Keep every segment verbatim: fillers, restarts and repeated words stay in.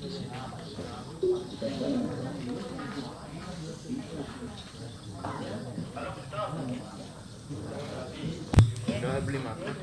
Udah beli makan.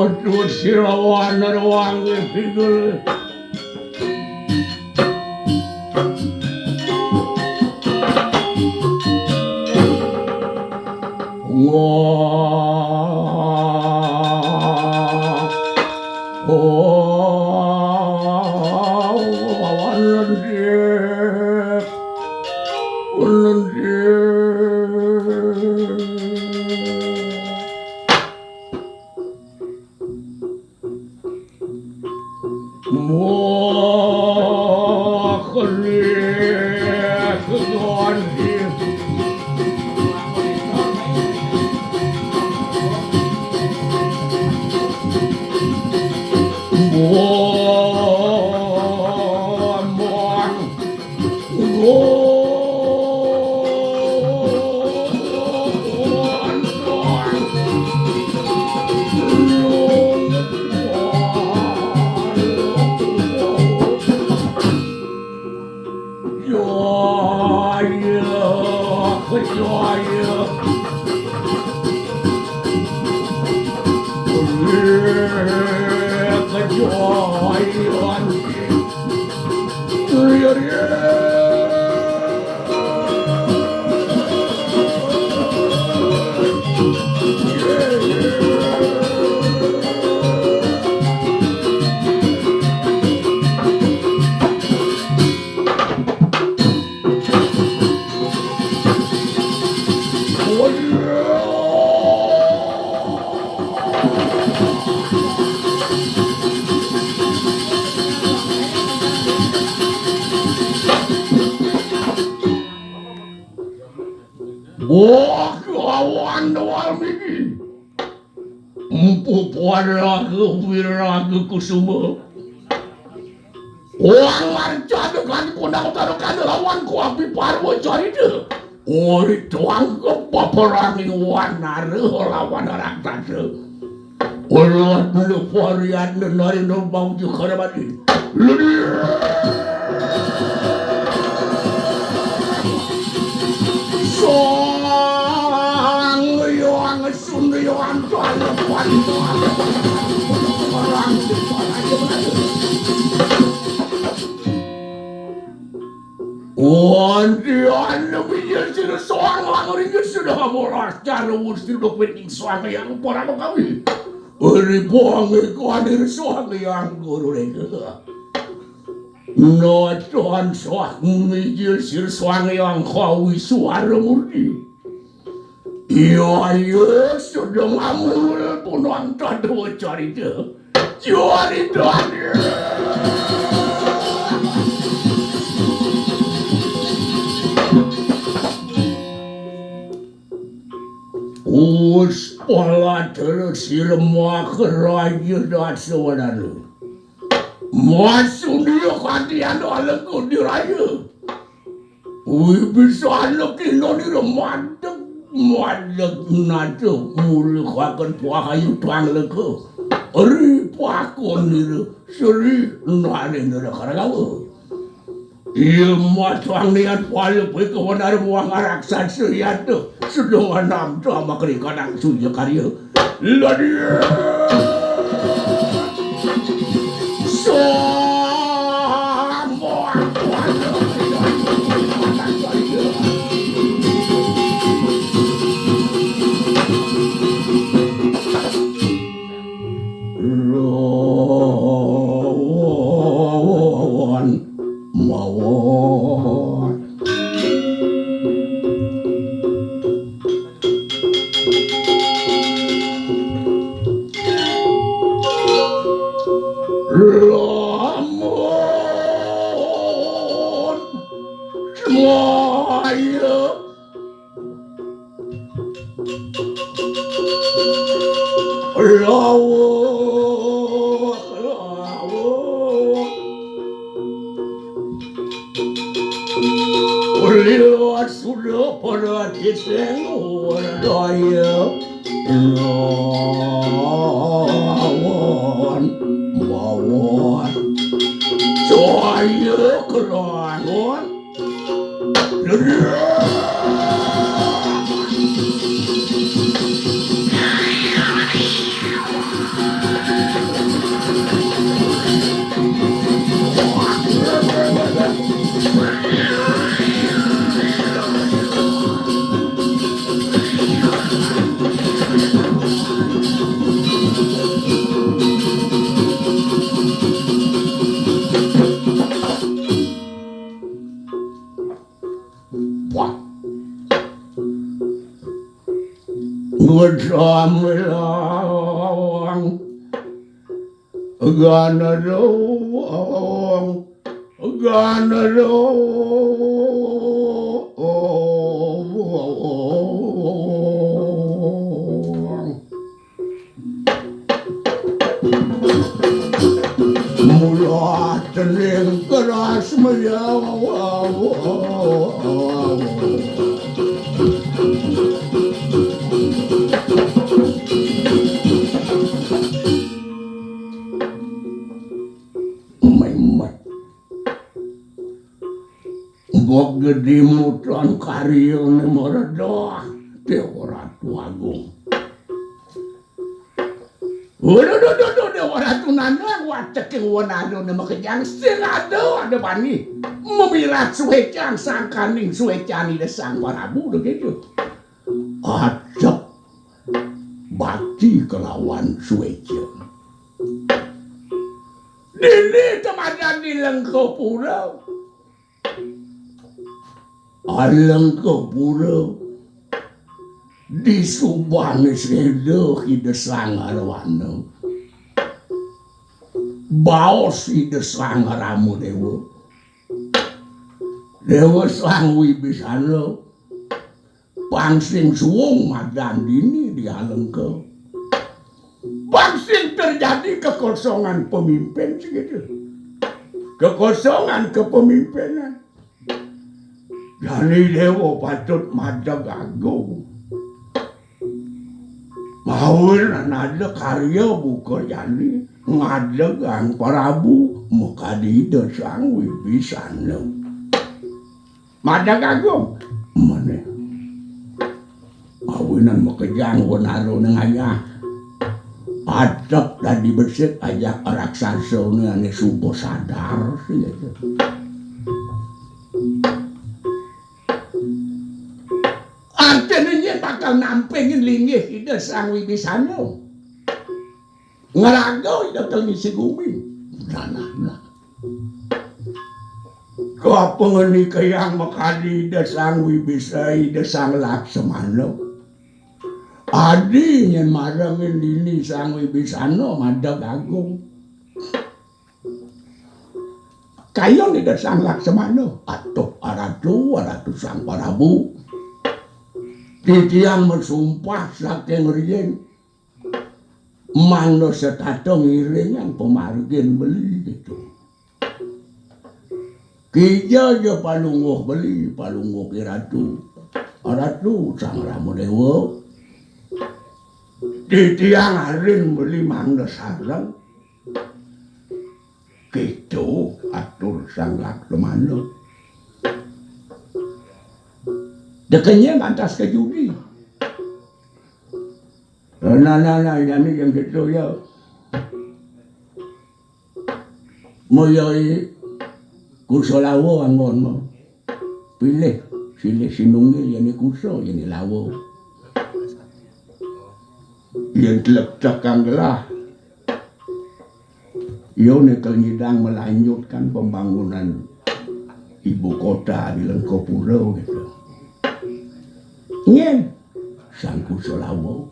Medhut sira wana wangi pidul. Wah. Oh. Lendir. Lendir. Wah, kelih kegandhi. Wah, wah. Wah, lawan Walmiki. Empu Pawaraga Wiraga Kusuma. Wang marcada kadi kondang utara kada lawan kuapi parwa carita. Ori tuang ke paparanging wanara lawan raksasa. Ulat nda parian nari nda bau jukara mati. Sang Hyang Sunda Hyang Talepan. Orang Wantian bijil sira soang lamun inggih sudah molas cara wusti dopit ing soang yang para makawi. Eri bonge kuadir soang yang guru rega. Noton soang mijil sira soang yang kawi suara murti. Iya, iya, sedang amul punang tadwa carita. Carita. Us palatara sira makaraja dasa wanara. Masunia katian alengku diraya. Wibisana kinanira madeg, madeg nata mulikaken pahayu tangleka. Ri pakonira Sri Narendra Karagawa. Iya matang niat pala pikawan arep wong raksasa yata. Sedungan namta makrikanang suya karya. Ladia. Sambung. Lawan mawon. Lamun semaya Lawuh, lawuh. Ulila suda pada tising wadaya. Lawan, lawan. Saya kelawan. Wah. Ngedam lawang. Ganadong. Ganadong. Mula dening keras meyawa. Memet. Mbok gedhe muton karyane mredoh, Dewa Ratu Agung. Waduh, duh, duh, duh, Dewa Ratu Nandang, wateking wenanane makejang sing ada, ada bani. Memilat suwecan sangkaning suwecan Ida Sang Prabu, lho gitu. Ajep bakti kelawan suweca. Dini temadan di Lengkapura. Alengkapura. Disubane seda Ida Sang Arwana. Baos Ida Sang Rama Dewa. Dewa Sang Wibisana. Pang sing suwung madan dini di Alengka. Pang sing terjadi kekosongan pemimpin segitu. Kekosongan kepemimpinan. Jani Dewa patut madeg agung. Mawon ada karya buka jani ngadegang Prabu makadi Ida Sang Wibisana. Madeg agung. Meneh. Awinan makejang wenarane ngayah. Adep dadi besik ajak raksasane ane suba sadar sih. Artine nyen bakal nampingin linggih Ida Sang Wibisana. Ngraga Ida Telengise Gumi. Nah, nah, nah. Kapengenikayang makadi Ida Sang Wibisa, Ida Sang Laksamana. Adi nyen marengin dini Sang Wibisana madeg agung. Kayun Ida Sang Laksamana, atuh aratu, aratu Sang Prabu. Titiang masumpah saking riyin. Mangda setata ngiringang pamargin beli gitu. Kija ja palungguh beli, palungguh iratu. Ratu Sang Rama Dewa. Titiang arin beli mangda sareng. Gitu atur Sang Laksamana. Dekenyé ngantas ke judi. Nah, nah, nah, jani yang gitu ya. Moyoi Kusolawa anggon mo. Pilih, silih sinunggil, yén i Kusa, yén i Lawa. Yén telep cekang gelah. Yo nekel nyidang melanjutkan pembangunan ibu kota di Lengkapura gitu. Nyén Sang Kusolawa.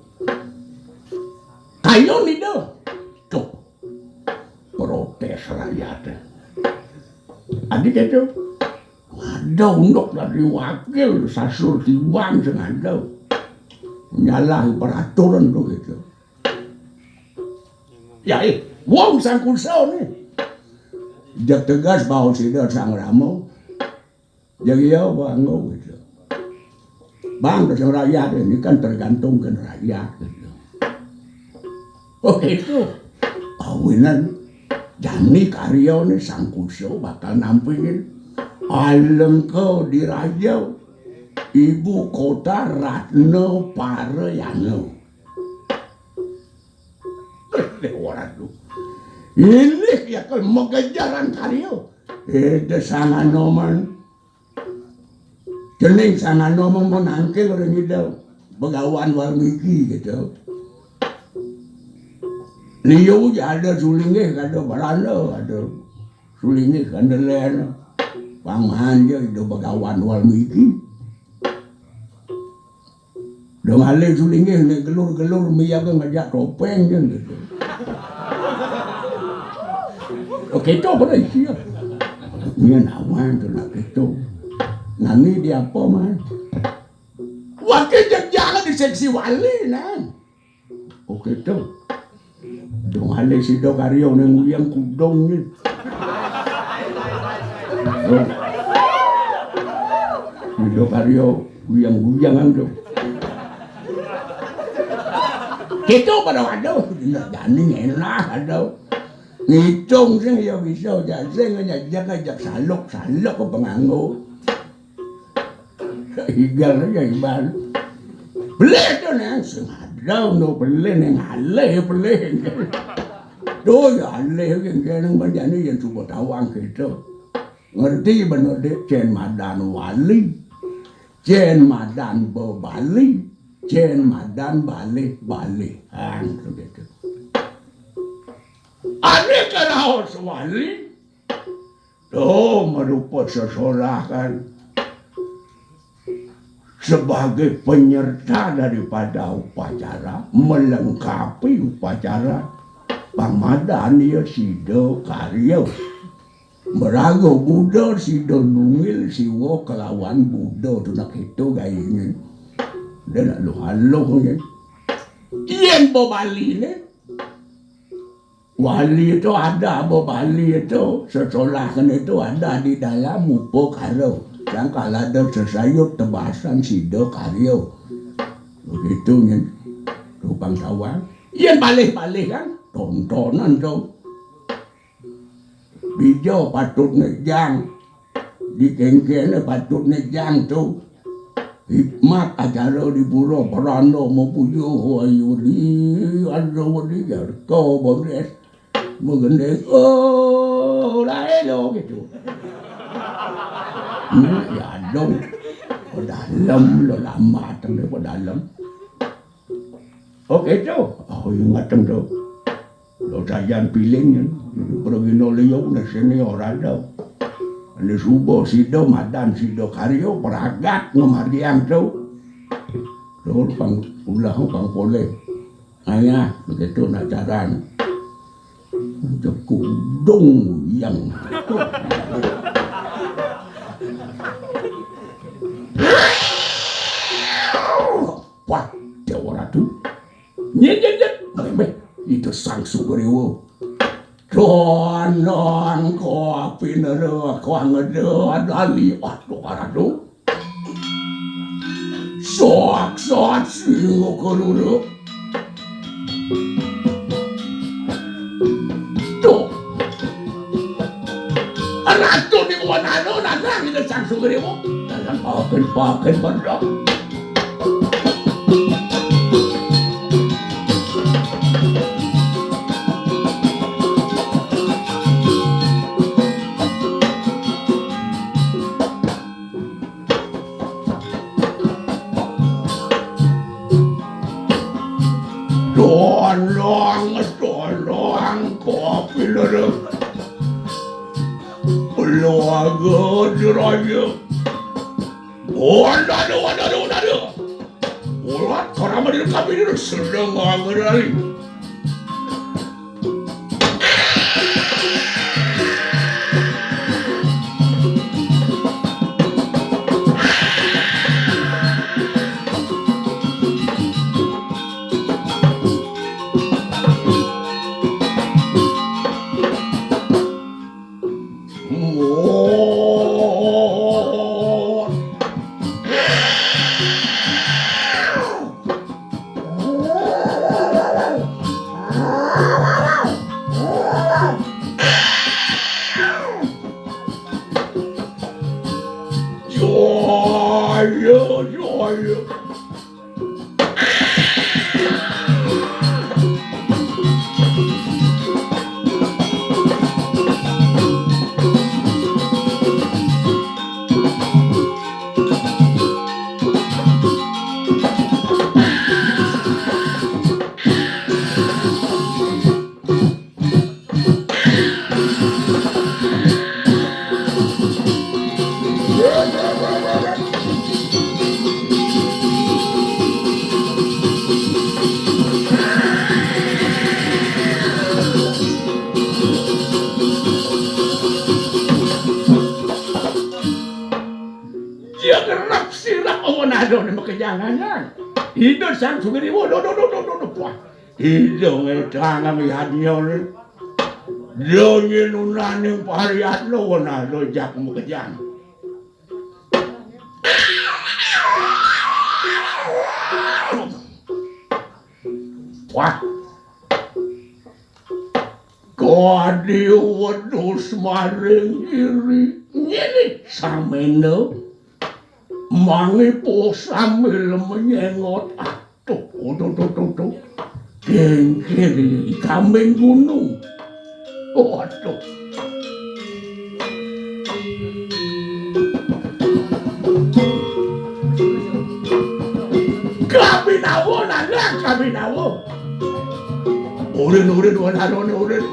Kayon ida. Tuh. Protes rakyat. Adi gitu. Ada unduk dari wakil sasur tiban sing ada. Nyalah peraturan tuh gitu. Ya, eh, wong Sang Kusa nih. Jak tegas baos ida Sang Rama. Jadi ya, Bang, gitu. Bang, ke rakyat ini kan tergantung ke rakyat gitu. Oh, itu. Kawinan jani karyané Sang Kusa bakal nampingin Alengka Diraja, ibu kota Ratna Parayana. Dewa Ratu. Ini ya kalau mengejaran karya. Ida Sang Anoman. Jeneng Sang Anoman mau nangkil orang ida Begawan Walmiki gitu. Liu ya ada Sulinggih, ada Baranda, ada Sulinggih, ada Len. Pang manja ida Begawan Walmiki. Dong alih Sulinggih nek gelur-gelur miyaga ngajak topeng jen gitu. Oh, keto pada isi ya. Ini nawan tuh nak keto. Nani di apa, Man? Wakil jangan di seksi wali, Nang. Oh, keto. Dong alih sida karya ning uyang kudung ni. Oh. Sida karya uyang-uyangan tu. Kita pada waduh, jani enak aduh. Ngitung sing ya bisa, jak sing ngajak ngajak saluk-saluk ke penganggo. Igal aja iban. Beli tu nang sengaja no beli nang alih beli. Tu ya alih yang kena menjadi yang cuba tawang kita. Ngerti bener dek cen madan wali, cen madan bebali, cen madan balih-balih. Ang begitu. Ada keraos wali, tuh merupa sesolah kan. Sebagai penyerta daripada upacara, melengkapi upacara pamadan ya sida karya. Meraga Buddha sida nunggil siwa kelawan Buddha tu nak itu gayanya. Dia nak luh-aluh ni. Yen bebali ni, wali itu ada, bebali itu sesolah kena itu ada di dalam upakara. Yang kalau ada sesayut tebasan sida karya. Begitu ni. Tukang tawang. Yen balih-balih kan, tontonan tu. Bija patut ngejang. Di kengkene patut ngejang tu. Hikmat acara di pura Peranda mapuyuh ayu di ada di jarka bangres. Magendeng, oh, lain lo gitu. Nah, ya dong. Ke dalam lo, lambat ke dalam. Oke tu. Oh, ingat tu. Lo sajan piling ni. Pergi no liau na sini orang ada. Ada subuh sida madan sida karya peragat ngemariang tu. Lo pang ulah pang poleh. Ayah, begitu nak jalan. Jekudung yang. Wah, Dewa Ratu. Nyet, nyet, nyet. Meh, meh. Itu Sang Sugriwa. Donang kopi nera kang ada dali. Aduh, Ratu. Sok, sok, singa kerura. Tuh. Ratu di Wanana, datang di Sang Sugriwa. Datang, oh, Ken paken padang. Doang, doang, kopi lere. Keluarga jeraya. Wandada, wandada, wandada. Ulat karama diri kami diri sedang ngangerali. Joyo, joyo. Dia gerak sirak awan ada ni makejangan kan. Hidup sang sugeri wo do do do do do do puah. Ijo ngedangang yadnya ni. Donye nunaning pariyatna wenah lo jak makejang. Wah. Kadi wedhus maring iri. Ngene samena. Mangipuh sambil menyengot. Aduh, aduh, aduh, aduh, aduh. Gengger iki kambing gunung. Waduh. Kabinawa, Nandang, kabinawa. Urin, urin, wanarone urin.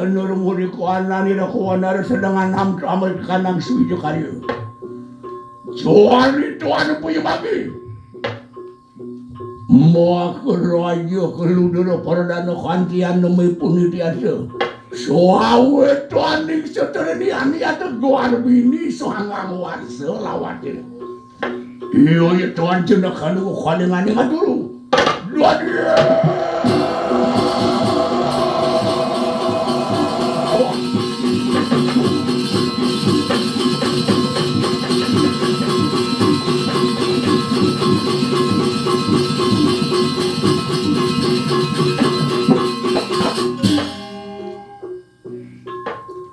Nur muriko anani rako anara sedangan nam tamat kanang suwija karya. Jwari tuan punya bagi. Makaraja kaludara paradana kantian nemi punitiasa. Swawetaning setreni aniyata gwarbini sangang warsa lawate. Iya, iya, tuan jeneng kalu kalingane maturu. Dadi.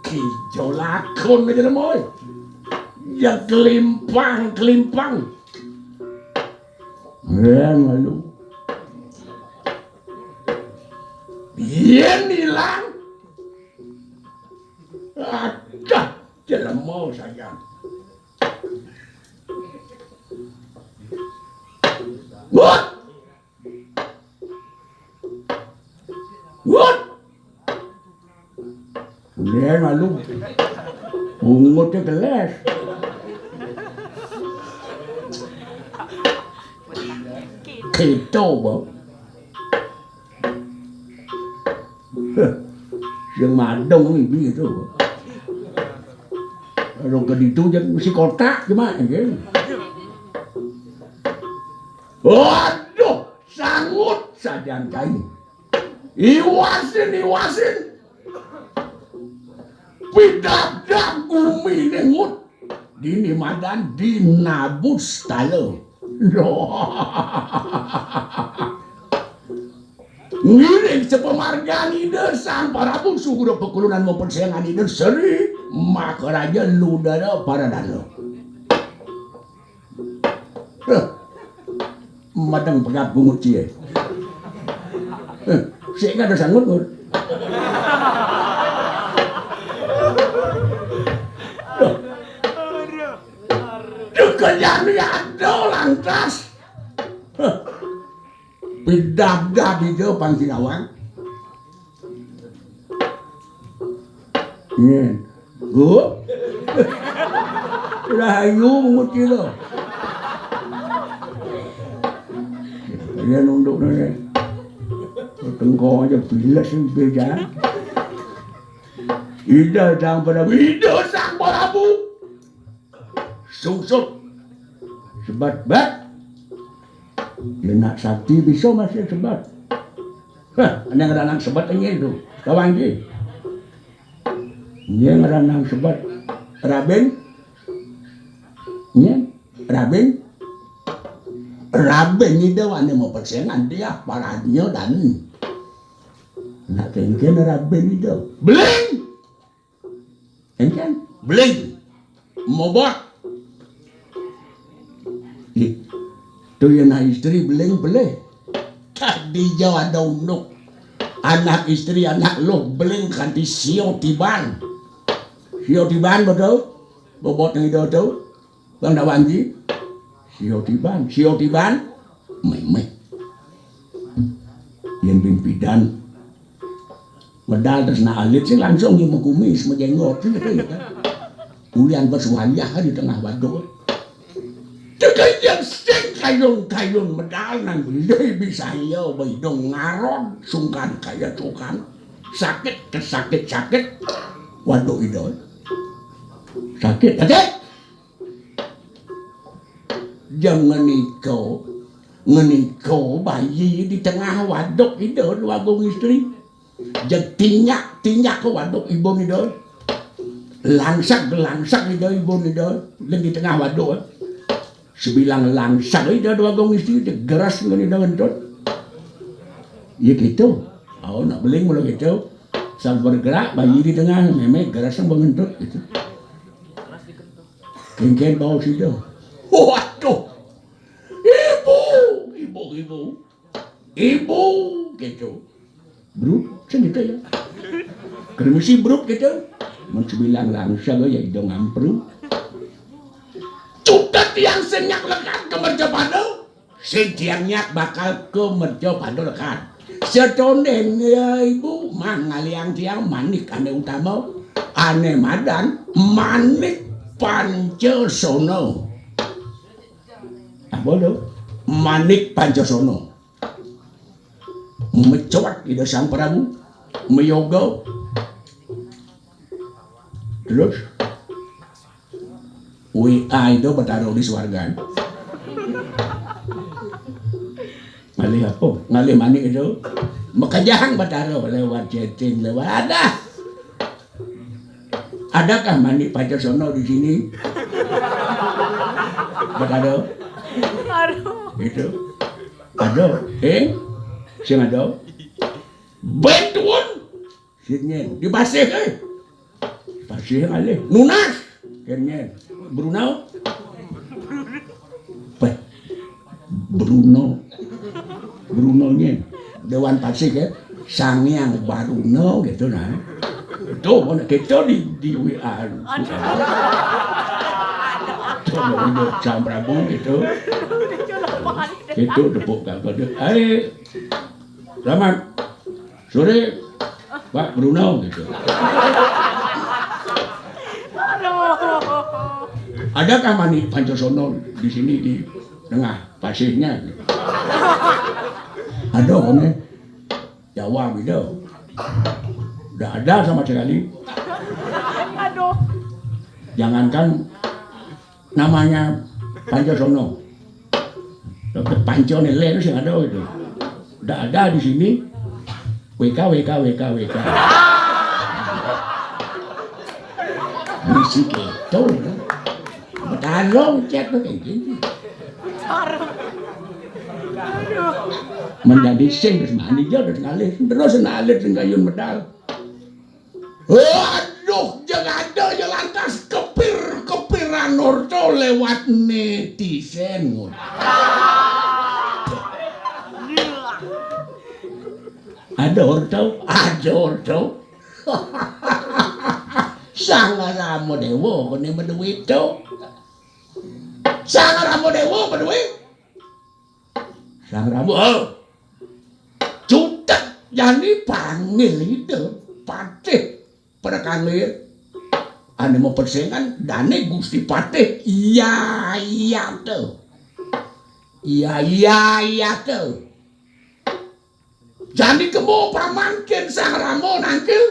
Kijo lakon aja lemo. Ya kelimpang, kelimpang. Ya malu. Yen ilang. Ada jelema saja. Wah. Wah. Dia malu. Bungut geles. Kita, Bang. Sing madeng iki to. Kalau ke ditu jan mesti kotak cuma iki. Waduh, sangut sajan kae. Iwasin, iwasin. Pidabdab gumine ngut. Dini madan dinabus tala. Ngiring sepemargan Ida Sang Prabu Sugro Pekulunan mapesengan Ida Sri Makaraja Ludara Paradana. Heh. Madang pegap bungut cie. Heh. Sik kada sangut, Ngut. Loh. Dikejani ada lantas. Heh. Pidabdab ida pang sinawang. Nyen. Go. Rahayu menguti lo. Dia nunduk nanya. Tengkong aja bilas ni beda. Ida sang pada ida sang barabu. Sungsut. Sebat bat. Dia nak sakti bisa masih sebat. Hah, ada yang ada anak sebat ini tu. Kawan je. Ini yang ada anak sebat. Raben. Ini Raben. Raben ni dah wani mau persengan dia paradnya dan nak kengken Raben ni dah. Beling. Engken? Beling. Mobot. Ih, tu ya anak istri beling belih. Tadi jauh ada unduk. Anak istri, anak lo beling kanti sio tiban. Sio tiban betul? Bobot yang itu tu. Bang Dawanji. Sio tiban, sio tiban. Meh, meh. Yen pimpidan. Medal terus nak alit sih langsung dia mekumis, mejenggot sih gitu ya kan. Ulian bersualiah di tengah waduk. Tekan yang sing kayun-kayun medal nang beli bisa iya baidong ngaron sungkan kaya tukan. Sakit ke sakit sakit. Waduh idol. Sakit, sakit. Jam ngenika, ngenika bayi di tengah waduk ida dua agung istri. Jeg tinyak, tinyak ke waduk ibun ida. Langsak, langsak ida ibun ida. Leng di tengah waduk, eh. Sebilang langsak ida dua agung istri, dia geras ngen ida ngentut. Ya gitu. Oh, nak beling mula gitu. Sal bergerak, bayi di tengah, meme geras yang ngentut gitu. Kengken bau sida. Waduh. Ibu, ibu, ibu. Ibu, gitu. Brut, sing gitu ya. Kermisi brut gitu. Mun sebilang langsa ya idong ampru. Cutet yang senyak lekat ke mercapada. Sing tiang nyak bakal ke mercapada lekat. Setonden ya ibu. Mangalihang tiang manik ané utama, ané madan Manik Pancasona. Apa to? Manik Pancasona. Mecuat Ida Sang Prabu, mayoga. Terus W A itu Betara di swargan. Ngalih apa? Ngalih manik itu. Makejang Betara lewat chatting, lewat ada. Adakah Manik Pancasona di sini? Betara. Aduh. Itu. Ada. Eh? Sing ada. Betul. Sing nyén. Di Pasih, eh. Pasih ngalih. Nunas. Kén nyén. Bruno. Peh. Bruno. Bruno nyén. Dewan Pasih, eh. Sang Hyang Baruna gitu nah. Itu mana kita di di W A. Tuh, Sang Prabu gitu. Itu tepuk tangan. Ayo. Selamat sore, Pak Bruno gitu. Adakah Manik Pancasona di sini di tengah Pasihnya? Ada, koné. Jawab itu. Tidak ada sama sekali. Aduh. Jangankan namanya Pancasona. Pancone lé itu sing ada itu. Ndak ada di sini. W K, W K, W K, W K. Mesti gitu. Betalong cek tuh kayak gini. Menjadi sing terus mani dia terus ngalih terus ngalir sing kayun medal. Waduh, jeng ada ya lantas kepir-kepiran orto lewat netizen. Ada orto, ada orto. Sang Rama Dewa kene meduwi to. Sang Rama Dewa meduwi. Sang Rama, oh. Cutek jani panggil ida patih prekangge ane mapesengan dane Gusti Patih iya iya to. Iya iya iya to. Jani kemo paman ken Sang Rama nangkil.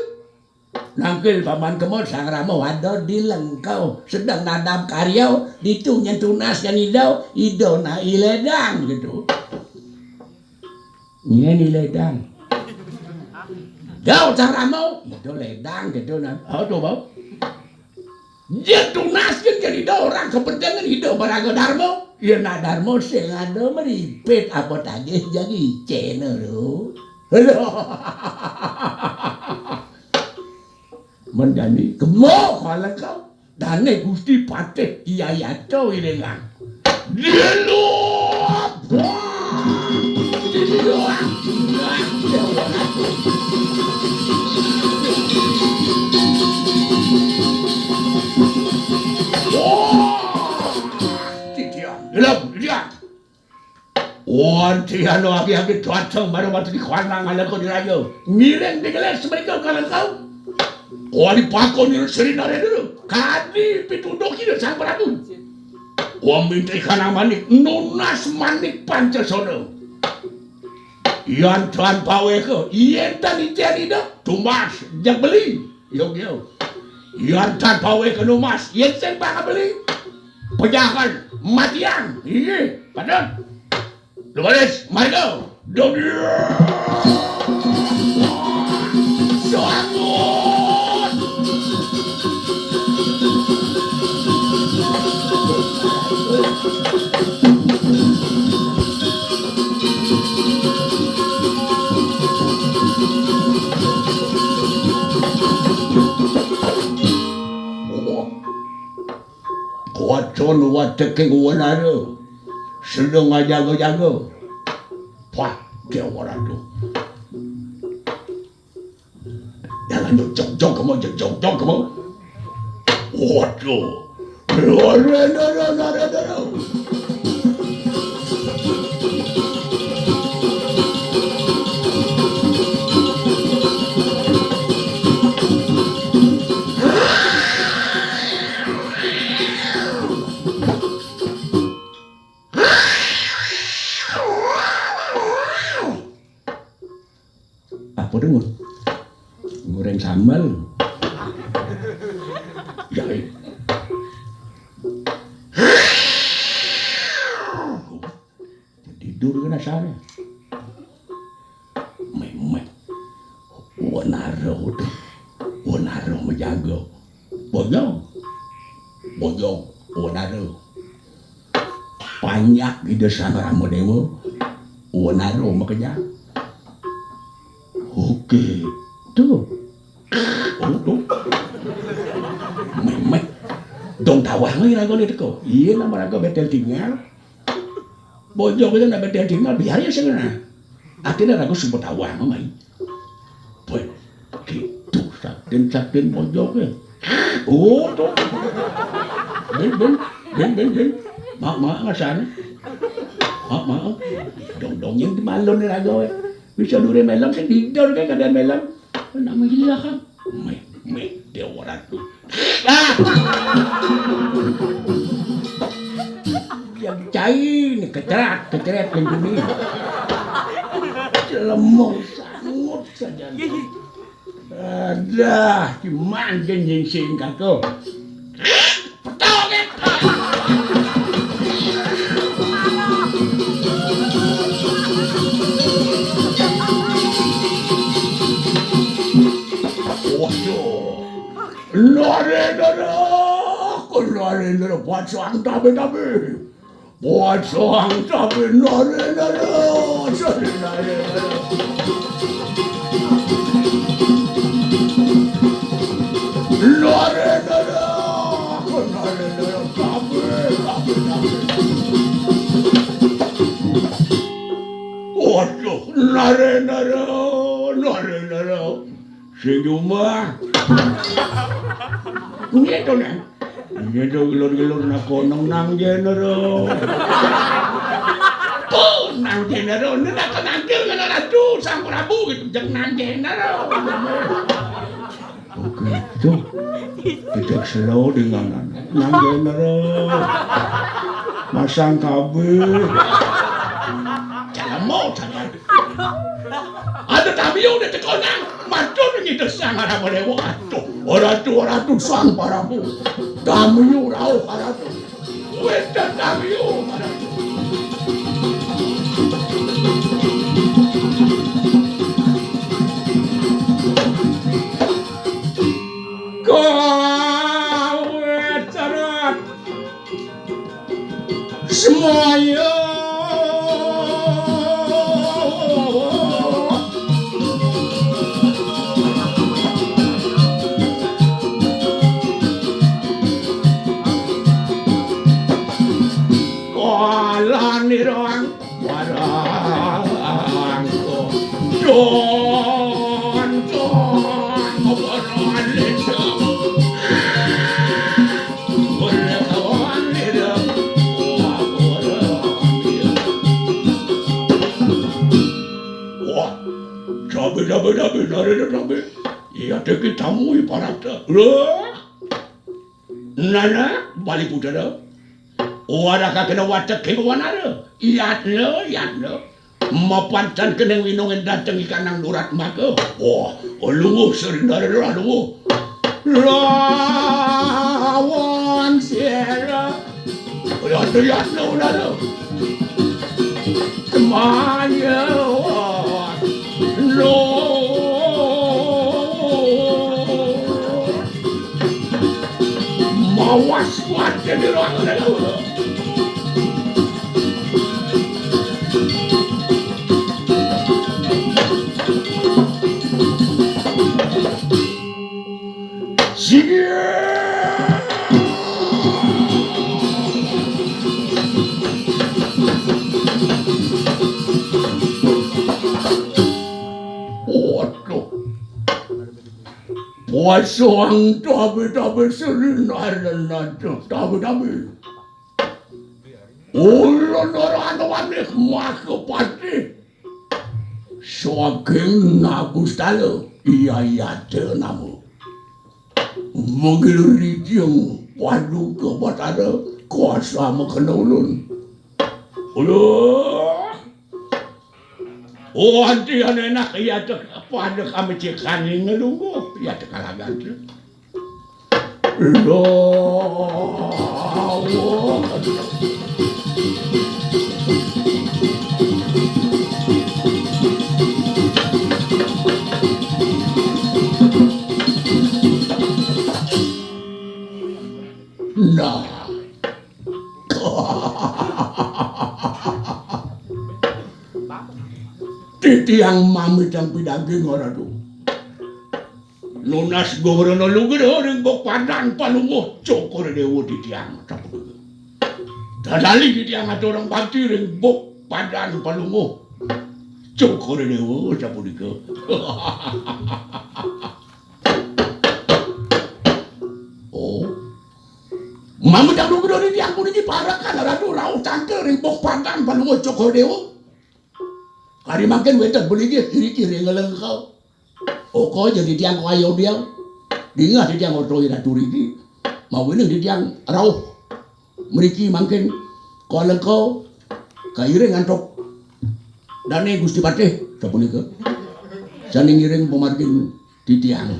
Nangkil paman kemo Sang Rama wada di Lengkau sedang nadam karya ditu nyen tunas kan ida ida na iledang gitu. Nyen iledang. Dau Sang Rama ida ledang gitu nah. Oh tuh bau. Dia tunas kan jadi ida orang kepentingan ida baraga dharma. Ya nak dharma sing ada meripit apa tagih jadi channel tu. Mendani kemo kala kau. Dane Gusti Patih Yayato ilingan. Dilu. Titian, dilu, titian. Wanti anu agi-agi dateng marang watu di kandang aleko di raja. Ngiring digelis mereka kalengkau. Wali pakon ngiring seri nare dulu. Kadi pitunduk ida Sang Prabu. Wa minta ikan manik nunas manik Pancasona. Yan tan paweka, yen tan icen ida, tumbas, jak beli. Yo, yo. Yan tan paweka numas, yen sing bakal beli. Pejakan, matian. Iya, padan. Lu baris, mari kau. Dom. Sangat. Kuat sono wateking wanara. Sedeng ngajaga-jaga. Wah, Dewa Ratu. Jangan jog-jog kamu, jog-jog kamu. Waduh. Waduh, waduh, waduh, waduh. Apa tuh, Ngut? Goreng sambal. Ya, eh. Tidur kan asalnya. Memet. Wanaro tuh. Wanaro menjaga. Bojong. Bojong. Wanaro. Panjak ide Sang Rama Dewa. Wanaro makejang. Oke. Tuh. Oh, tuh. Memet. Dong tawang lagi raga ni teko. Iya, nama raga betel tinggal. Bojong itu nak betel tinggal, biar ya sing. Akhirnya raga sebut tawang, mai. Boy, gitu, satin-satin bojong ya. Oh, tuh. Ben, ben, ben, ben, ben. Mak, mak, ngasana. Mak, mak. Dong, dong, yang di malam ni raga, eh. Bisa dure melem, kan didor, kan, kada melem. Nak menghilang, kan? Meh, meh, Dewa Ratu. Ah! Yang cai ni, keceret, keceret, yang kuning. Celemong, sangut saja. Adah, cuman jenjing singkat tu. Petok, eh. Waduh. Nare, nare. Nare, nare. Buat sang tabe-tabe. Buat sang tabe, nare, nare. Nare, nare. Nare, nare. Nare, nare. Tabe, tabe, tabe. Waduh, nare, nare. Nare, nare. Sing jumah. Ngitu, Nang. Ngitu gelur-gelur nak konong nang jenero. Tuh, nang jenero. Ini nak nangkil kena ratu, Sang Prabu gitu. Jeng nang jenero. Oke, tuh. Kita slow dengan nang jenero. Masang kabel. Jangan mau, jangan. Ada tamiu udah teko nang. Matur nyidesang arah melewo. Aduh, ora tuh, ora tuh, Sang Prabu. Tamiu rauh, ora tuh. Wis tamiu, ora tuh. Kawit serat. Semaya. Kalanirang. Warangko. Don, don, ngobrol itu. Berkawan itu. Wah, cabe, cabe, cabe, nare, cabe. Iya, teki tamu ibaratnya. Loh. Nana, bali putera. Wara kakena watek keng wanara. Yatna, yatna. Mapantan keneng winongen dateng ikanang nurat maka. Wah, lungguh serindara lungguh. Lawan sira. Yatna, yatna, unara. Kemanya. Lord. Mawas kuat jadi orang. Sige. Waduh. Pasang tabe-tabe serina renata tabe-tabe. Ulun ora anu wanih maka patih. Saking Nagustala, iya, iya, te nama. Manggil rijeng paduka Batara, kuasa makena ulun. Ulun. Oh, anti anenak, iya tek apa ada kami cekani ngelungguh, iya tek kalagan. Lawak. Nah. Titiang mamitang pidaging ora tuh. Nunas gumrena lugra ring Bok Padan Palungguh Cokor Dewa titiang sapunika. Dadali titiang aturang bakti ring Bok Padan Palungguh Cokor Dewa sapunika. Oh. Mamitang lugra titiang puniki parekan Ratu rauh tangkil ring Bok Padan Palungguh Cokor Dewa. Kari mangkin wénten puniki iriki ring Lengka. Oka ja titiang kayodya. Dingeh titiang orta Ratu riki. Mawinan titiang rauh mriki mangkin ka Lengka kairing antuk Dane Gusti Patih sapunika. Sané ngiring pamargin titiang.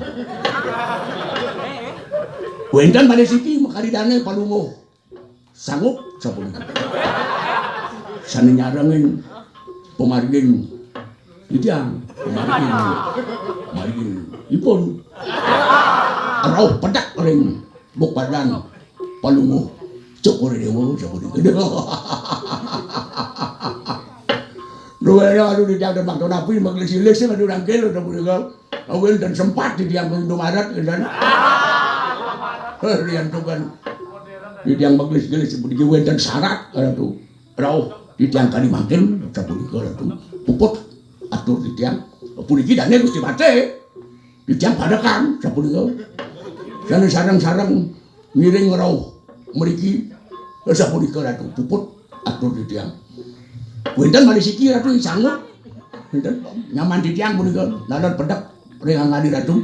Wénten malih siki makari dane palungguh. Sanggup sapunika. Sané nyarengin pamargin titiang, pamargin, pamargin ipun. Rauh pedek ring Bok Padan Palungguh Cokor Dewa sapunika. Duh. Duh, aduh, titiang ten makta napi, magelis-gelis, aduh, nangkil, sapunika. Wénten sempat titiang ring Indomaret, wénten. Riantukan. Titiang magelis-gelis puniki wénten syarat, Ratu. Rauh, titiang kadi mangkin, sapunika, Ratu. Puput, atur titiang. Puniki dane Gusti Patih. Titiang padekan, sapunika. Sané sareng-sareng ngiring rauh mriki, sapunika, Ratu. Puput, atur titiang. Wénten malih siki, Ratu, sanggup. Wénten nyaman titiang punika, lalon pedek ring angadi Ratu.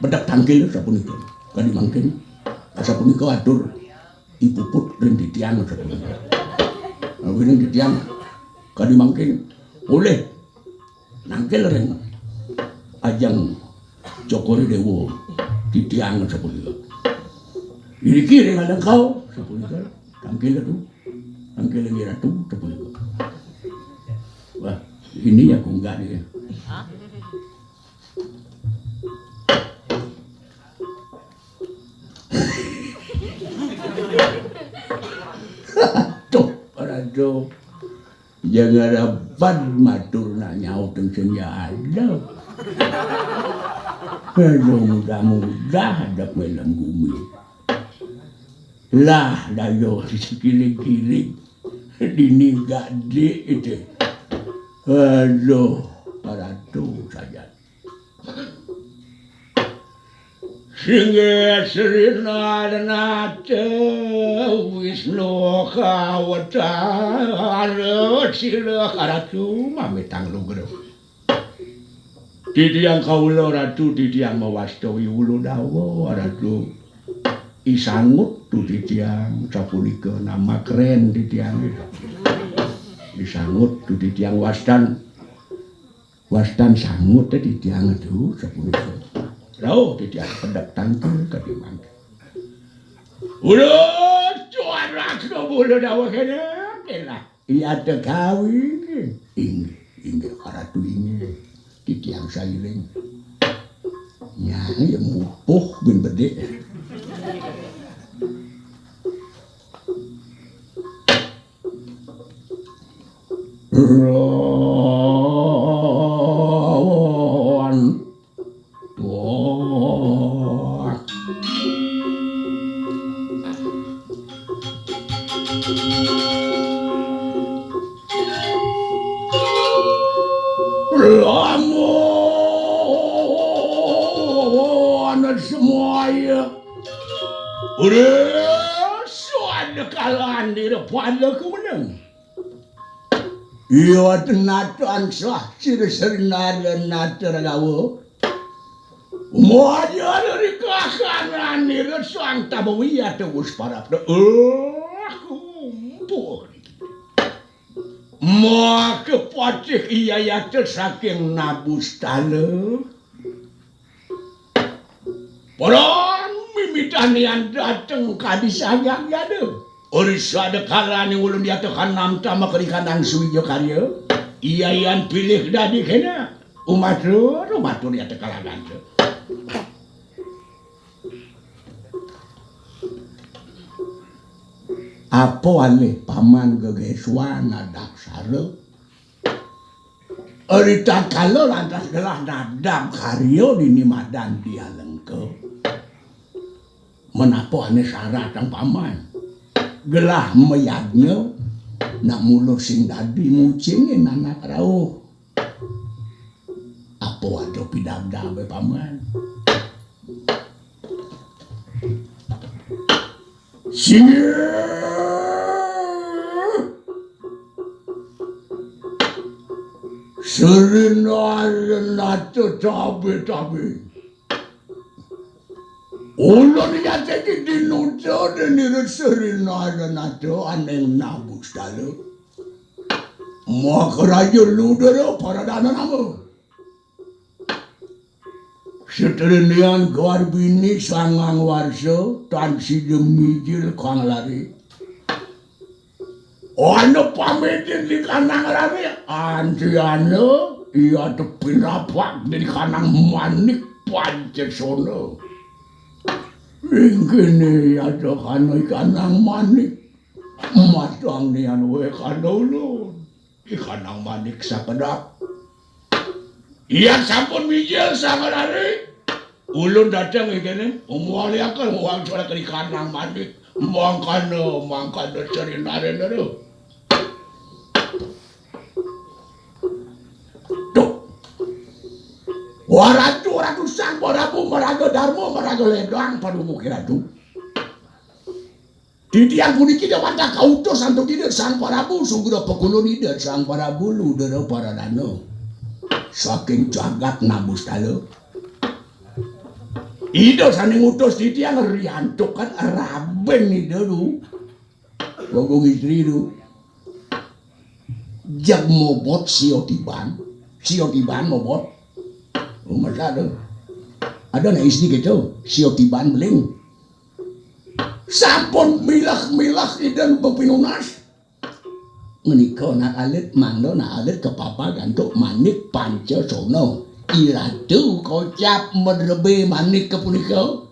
Pedek tangkil sapunika. Kadi mangkin, sapunika atur I Puput ring titiang sapunika. Nah, ring titiang kadi mangkin polih nangkil ring ajeng Cokor Dewa titiang sapunika. Iriki ring Lengka sapunika. Tangkil Ratu. Tangkil ring Ratu sapunika. Wah, ini ya kunggah dia. Tuh, Ratu. Jang arapan matur nak nyaut sing ya ada. Aduh, mudah-mudah ada film gumi. Lah, dayo sekiling-kiling. Dini gak dik itu. Aduh, Ratu saja. Singgih Sri Narnata Wisnu Kawatara sila Ratu mamitang lugra. Titiang kawula Ratu, titiang mawasta wiwulu dawa Ratu. Isangut tu titiang sapunika nama keren titiang. Isangut tu titiang wastan. Wastan sangut titiang tu sapunika. Rauh titiang pedek tangkil kadi mangke. Ulun cuarak kebulu dawa kena kena. Iya tekawi. Inggih, inggih, Ratu inggih. Titiang sairing. Nyai mupuh bin bedik. Lawan. Wah. Lamun semuanya. Udah suada kalan di depan aku menang. Iya tenatan sah sira serinada nata ragawa. Mojo dari kahanan nira sang tabawi atau parapda. Eh, kumpuh. Maka patih iyayata saking Nabustala. Paran mimitahan dateng kadi sayang yada. Ori sada kalaning ulun yata kanam tama kadi kanang suwija karya. Iyayan pilih dadi kena. Umatur, umatur yata kalaganta. Apa alih paman gegeswan nadap sara? Ri tatkala lantas gelah nadap karya dini madan dialengka. Menapa ane saratang paman? Gelah mayadnya nak mula sing dadi mucingin anak rauh. Apa ada pidabdabe paman? Sing Srina Renata tabe-tabe. Ulun nyateki dinuda denira Srina Renata aning Nabustala. Makaraja ludara paradana nama. Setrinian garbini sangang warsa, tan sida mijil kang lari. Ana pamitin di kanang rari, antiana iya tepinapak di kanang manik pancasona. Ingkene iya tekana kanang manik, matang nian we kana ulun. Ikanang manik sakedap. Iya sampun mijil sangarari. Ulun dateng ing kene, umualiaken uang suara kerikanang manik. Mangkana, mangkana serinare nere. Duh. Waratu, ratu sang Prabu, maraga Darma, maraga Ledang, padumuki ratu. Titiang puniki dewata kautus antuk Ida Sang Prabu, sugra pekulun Ida Sang Prabu, ludara paradana saking jagat Nabustala. Ida sane ngutus titiang riantukan raben Ida du. Wagung istri du. Jag mobot sio tiban, sio tiban mobot. Rumah ada. Ada na istri gitu, sio tiban beling. Sampun milah-milah Ida bepinunas. Menika nak alit, mangda nak alit kepapag antuk manik pancasona. Iratu kocap medrebe manik kepunika.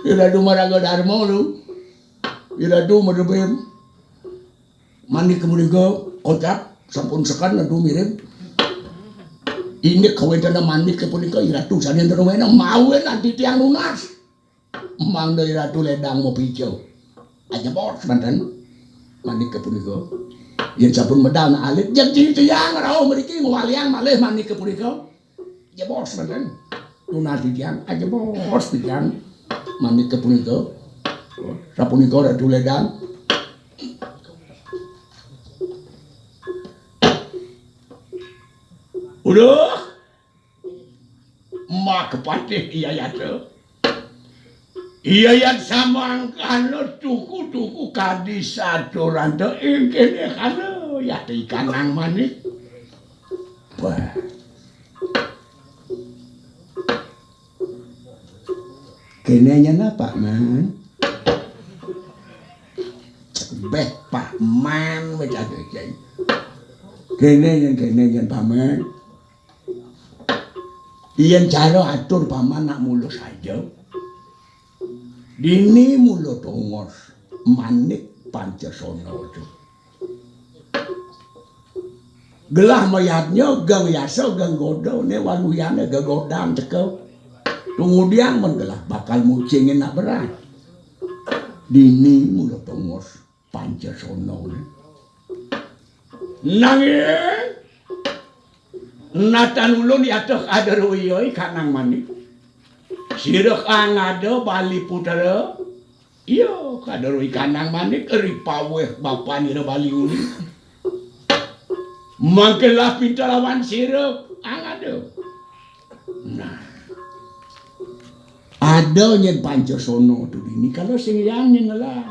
Iratu maraga Darma lu. Iratu medrebe manik kepunika kocap sampun sekan ratu mirip. Indik kawedana manik kepunika iratu sane wena mawen anti tiang nunas. Mangda Ratu Ledang mapica. Aja bos manten. Manik kepunika. Yen sampun medal nak alit, jeg titiang rauh mriki ngwaliang malih manik kepunika. Aja bos manten. Tunas titiang, aja bos titiang. Manik kepunika. Sapunika Ratu Ledang. Uduh. Makapatih iyayata. Iyayat samangkana tuku-tuku kadi saturanta ing kene kana yata ikanang manik. Wah. Kene nyana, Pak Man. Cebeh Pak Man wis ada jai. Kene yen kene yen Pak Man. Yen cara atur paman nak mula saja. Dini mula tongos manik pancasona tu. Gelah mayadnya gang yasa gang goda ne waluyane gegodan teka. Tumudiang men gelah bakal mucingin nak berat. Dini mula tongos pancasona ne. Nanging natan ulun yateh ada royoi kanang manik. Sira kang ada Bali Putra. Iya, kada roi kanang manik ri paweh bapanira Bali uli. Mangkelah pinta lawan sira kang ada. Nah. Ada nyen pancasona tu dini kalau sing yang nyen lah.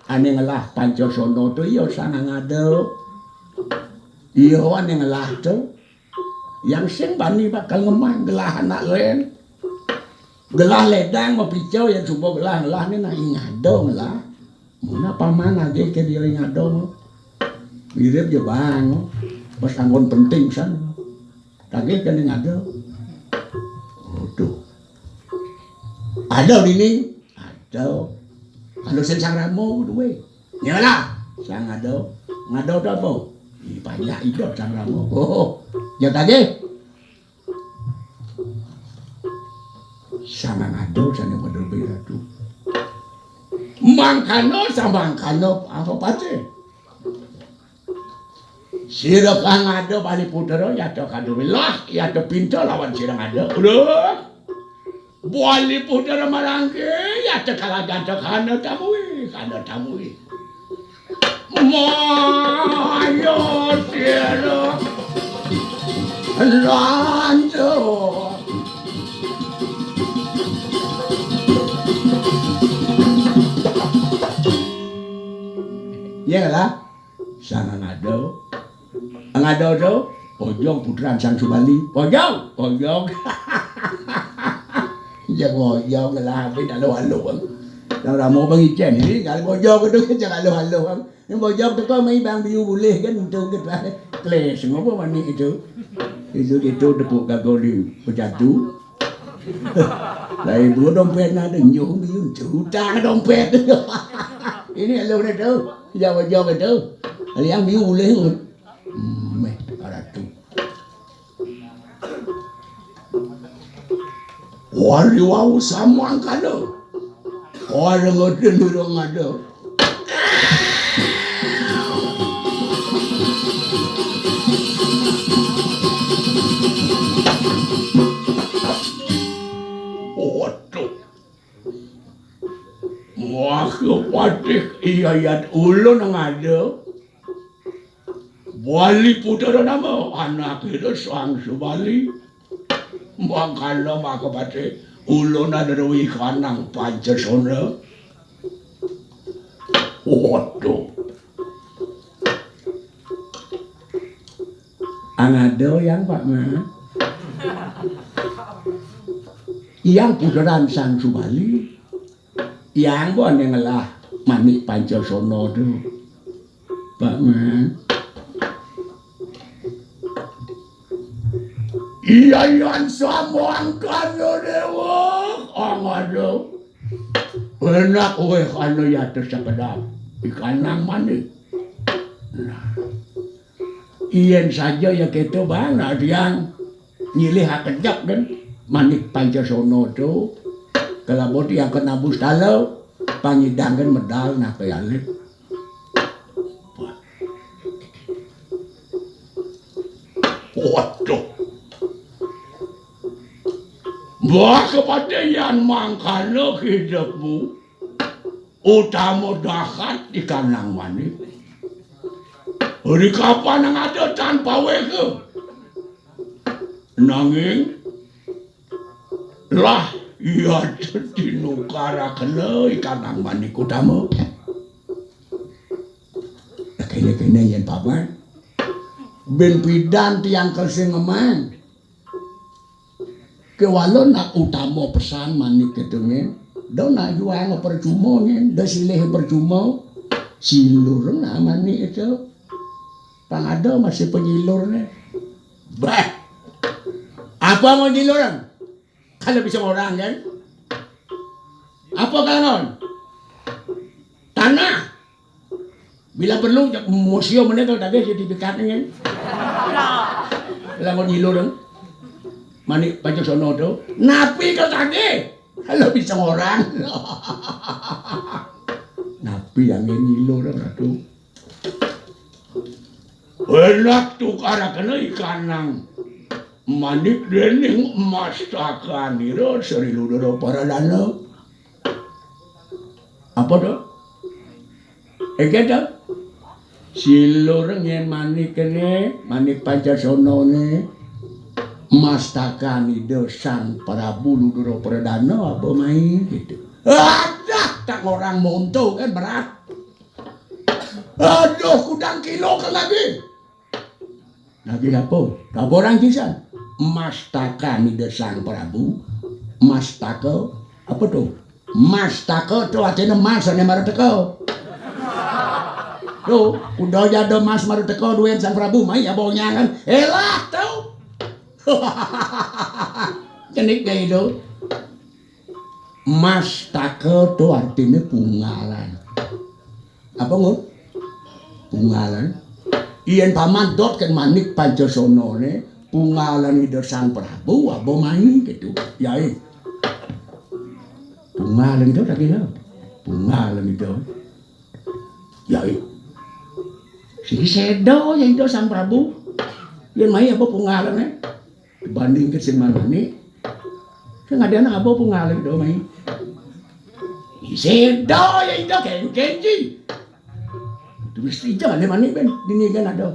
Ané ngelah Pancasona to iya Sang Angada. Iya ané ngelah to. Yang sing bani bakal ngemah gelah anak lén. Gelah ledang mapica yang suba gelah-gelah né nak I Ngada ngelah. Muna paman agih ké dia I Ngada mah. Mirip ja bang. Pas anggon penting san. Tagih ké I Ngada. Waduh. Ada dini. Ada. Kalau sing Sang Rama duwe. Nyalah. Sang Ngada. Ngada to apa? Ih, banyak hidup Sang Rama. Oh, ya tagih. Sang Ngada sané madurbi ratu. Mangkana samangkana apa pacé? Sira kang ada Bali Putra, yata kaduwe lah, yata pinta lawan sira ngada. Uduh. Bali Putra marangke, yata kalajanta kana tamuwi, kana tamuwi. Maya sira lanjut. Ya lah. Sang Angada. Angada to, Bojong putran Sang Subali. Bojong, Bojong. Ya Bojong lah, tapi tak lalu-lalu. Yang Rama pengicen ini, kalau Bojong itu kita lalu-lalu. Ini Bojong teko mai bang biu bulih kan, untung kita. Kles, ngapa manik itu? Itu, itu tepuk gagoli pejatu. Lah ibu dompet ada nyuh biu, utang dompet. Ini lalu dah tu. Jawa-jawa tu. Liang biu ulih. Hmm, meh, aratu. Wari wau samangkana. Wari ngerti lurung ada. Waduh. Wah, kepatih iya yat ulun ngada. Bali Putra nama, anak itu Sang Subali. Mangkana maka pati ulun ada ruwi kanang Pancasona. Waduh. Angada yang Pak Ma. Yang puteran Sang Subali. Yang bon yang ngelah Manik Pancasona tu. Pak Man. Iya, yan samangkana dewa, angada. Enak weh kana yata sakedap ikanang manik. Nah. Yen saja ya keto bang, nah, tiang nyilih akejep kan Manik Pancasona tu. Kelabot yang kena bustala, pangidang kan medal nah kayalik. Waduh. Mbah kepatihan mangkana hidupmu utama dahat di kanang manik. Ri kapan nang ada tanpa wega. Nanging lah iya dinukarakena ikanang manik utama. Kene-kene yen paman. Ben pidan tiang kelsing ngemang. Kewala nak utama pesan manik keto nyen. Da nak juang percuma nyen, da silih percuma. Silur nak manik itu. Pang ada masih penyilur nih. Bah. Apa mau nyilur? Kalau bisa orang kan? Apa kangon? Tanah. Bila perlu, jak museum mana kalau tadi sertifikatnya kan? Kalau mau nyilur, Manik Pancasona tu. Napi kalau tadi? Kalau bisa orang. Napi yang nyilur, Ratu? Enak tukarakena ikanang manik dening mastakanira Sri Ludra Pradana. Apa to? Eke to? Silur nyen manik kene, Manik Pancasona ne, mastakan Ida Sang Prabu Ludra Pradana apa mai gitu. Adah, tak orang monto kan berat. Aduh, kudang kilo ka lagi. Lagi apa? Kabarang pisan. Mastakan Ida Sang Prabu, mastaka apa to? Mastaka to artiné mas ané mara teka. To, kuda ja ada mas mara teka duén Sang Prabu, mai aba onyangan. Élah to. Cenik deh itu. Mastaka to artiné pungalan. Apa, Ngun? Pungalan. Yén paman dot kén manik Pancasanané, pungalan Ida Sang Prabu, aba mai gitu. Yai. Pungalan itu tadi ya. Pungalan itu. Yai. Sing séda ya Ida Sang Prabu. Yén mai aba pungalané. Dibandingké sing manani. Sing ada anak aba pungalané do mai. Séda ya Ida kéngkén ci. Terus ija ané mani ben dini kan ada.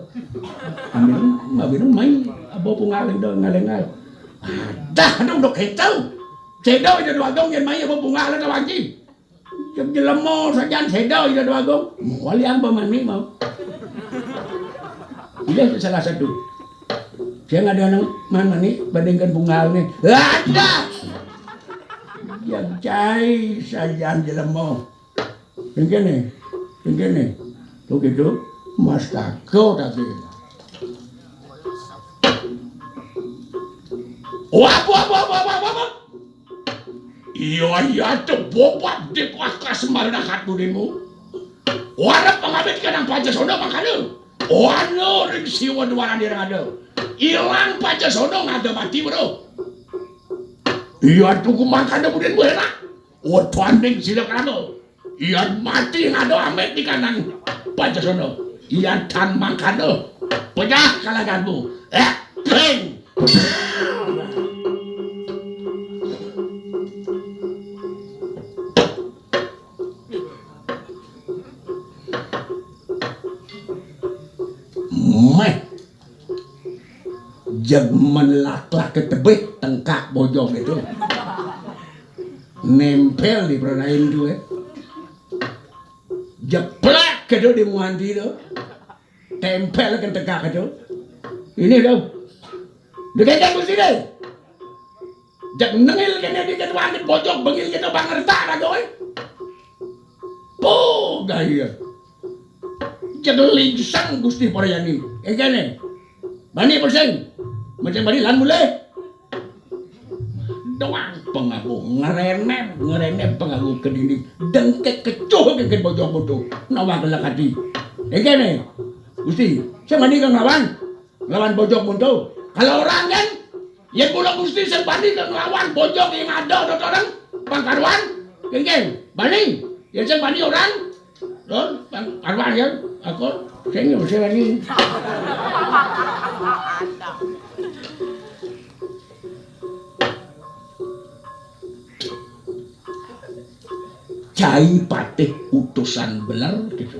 Ambil ngabin mai aba pungalané do ngalengal. Adah dong dok kéto. Séda Ida Déwa Agung yén mai aba pungalané do wanci. Jam jelema sajan séda Ida Déwa Agung. Wali ang pemani mau. Pilih salah satu. Sing ada nang mana nih bandingkan bungal nih. Ada. Jam cai sajan jelema. Sing kéné. Sing kéné. Tuh gitu. Mas Tako tapi. Wah, wah, wah, wah, wah, wah, wah. Iya, iya, tebobak di kuakas marana hatunému. Warep pangabit kanang Pancasona mangkana. Wana ring siwa duwarané rada. Ilang Pancasona ngada mati, bro. Iya, tuku mangkana budin buhena. Wadaning sila krama. Yan mati ngado amit di kanang Pancasona. Yan tan mangkana pejah kalaganmu. Eh, beng. Meh. Jeg menlaklak ke tebih tengkak bojog itu. Nempel di peranain tu, eh. Jeplak ke tu di muanti tu. Tempel ke tengkak ke tu. Ini tu. Dekat tu sini. Jak nengil kene di ketuan di bojog bengil kita bangerta raga, eh. Pogah iya. Jak lingsang Gusti Parayani. Eh, kene. Bani persing. Macam bani lan mulai. Doang pengaku ngerenem, ngerenem pengaku ke dinding. Dengkek kecuh ke bojog bodoh. Nawang kelak hati. Eh, kene. Gusti, saya mani kang lawan. Lawan bojog muntul. Kalau orang kan, ya kula Gusti sing bani ke nglawan bojog yang ada dotoreng pangkaruan. Kengkeng, bani. Ya sing bani orang. Lur, pangkaruan ya. Aku sing yo sing bani. Cai patih utusan beler gitu.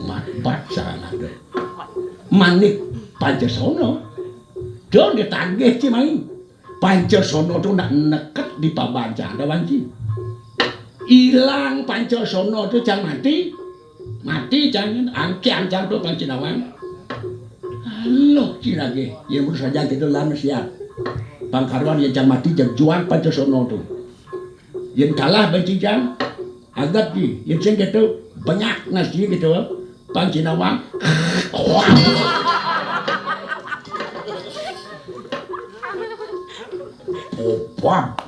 Matbat sana do. Manik Pancasona. Do ditagih ci mai. Pancasona tu nak neket di pabancang ada wanci. Ilang Pancasona tu cang mati. Mati cang angkian cang tu Pancinawan. Loh, ci lagi. Ya mun saja kita lama siap. Pangkaruan ya cang mati jang juang Pancasona tu. Yen kalah banci jang, adat ki. Yen sing gitu, banyak nasi gitu. Pancinawan. Obat.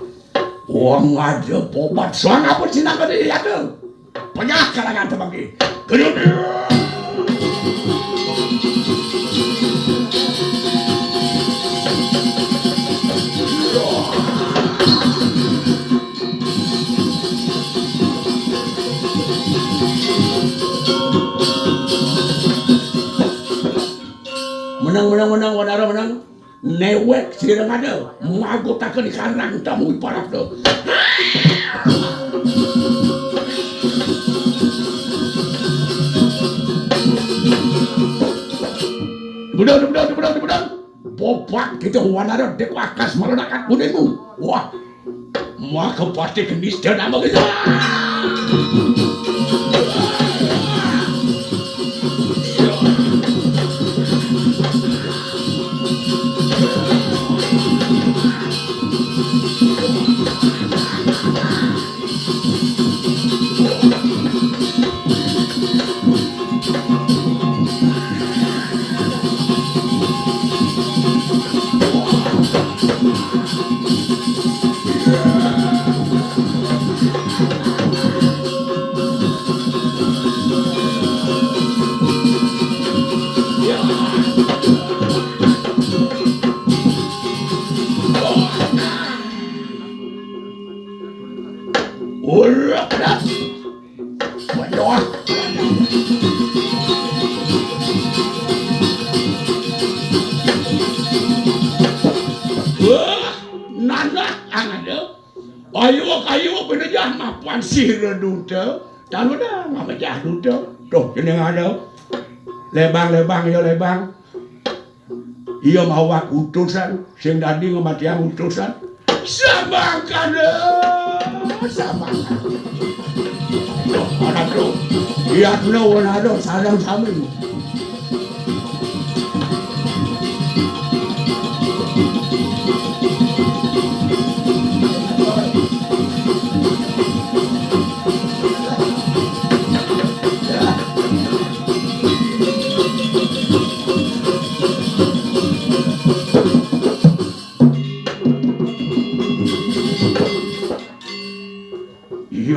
Wong aja obat. Soang apa sih nak ada? Panyah kalangan tebang ki. Gedhe. Menang, menang, menang, wanara menang. Newek sira ngada, magotaken ikanang tamu iparapta. Bedan, bedan, bedan, bedan. Bopak kita wanara dek wakas melenakan kuningmu. Wah, maka pasti kenis dan nama kita. Ayo, ayo, pinejah mapan sira duta. Tan udah ngamejah duta. Tuh, jeneng ada. Lebang, lebang, ya lebang. Iya mawak utusan, sing dadi ngematiang utusan. Samangkana, samangkana. Duh, ana tuh. Yatna wenada sareng sami.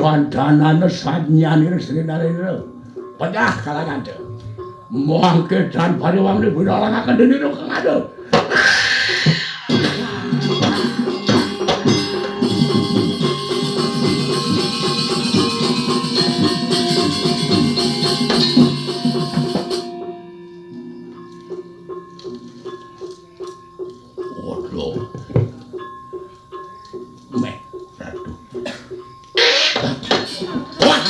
Yan danana sadnyanira Sri Narendra. Pejah kalanganta. Mangke tan pariwangni binalangaken denira kang ada. Waduh. Meh, Ratu. Wah!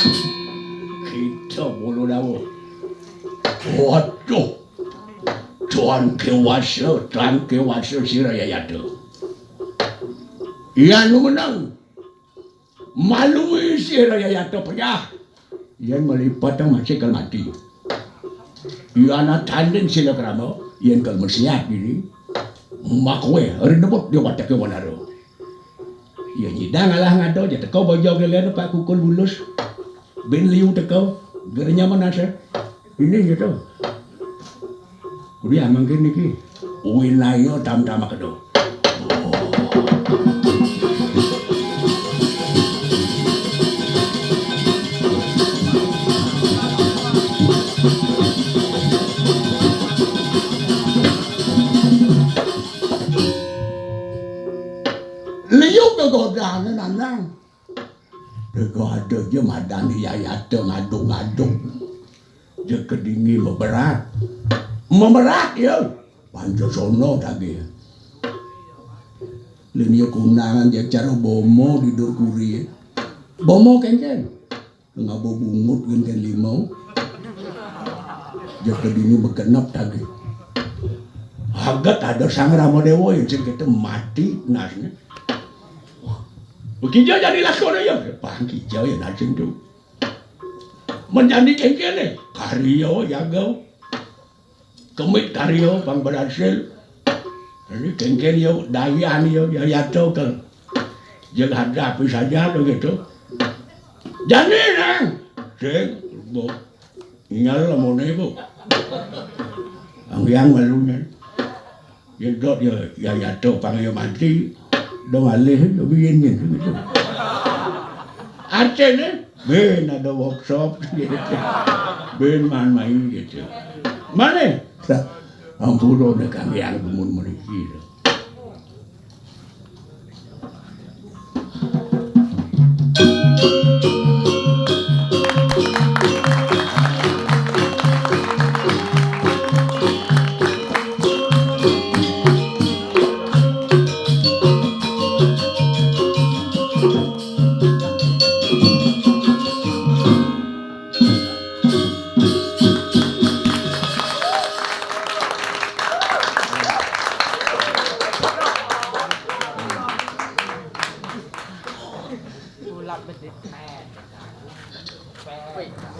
Kita bulu dawuh. Waduh. Tuan kewasa, tuan kewasa sira yayata. Iya nu menang. Malu sira yayata pejah. Yen malipatang masih kal mati. Yana tanding sila krama, yen kal mesiat dini. Makwe, rinebut dia watake wanara. Ya nyidang alah ngado, ya teko bojo gelen Pak Kukul Bulus. Bin liu teko, gerenya manase. Ini gitu. Kuwi amangke niki winaya tamtama kedo. Liu kegodane nanang. Teka ada je madan yayata ngaduk-ngaduk. Je kedingi meberat. Meberat ya. Panca sono daging. Lenia kunangan je cara bomo di dur kuri. Bomo kengken. Ngabo bungut kengken limau. Je kedingi bekenep daging. Agat ada sang Rama Dewa yang sing kita mati nasnya. Bekija jadi lakon ya. Pang kija ya nasing tu. Menjadi kengkene karya yaga. Kemit karya pang berhasil. Jadi kengken ya dayan ya ya yato ke. Jeng hadapi saja tu gitu. Jadi nang. Sing bu. Nyal lamone bu. Ang yang malunya. Jedot ya, ya, ya, tuh, pang ya mati. Dong alih, ya, biyen gitu. Artine, ben ada workshop, gitu. Ben main-main, gitu. Mana? Ampun, udah kami yang demun meniki.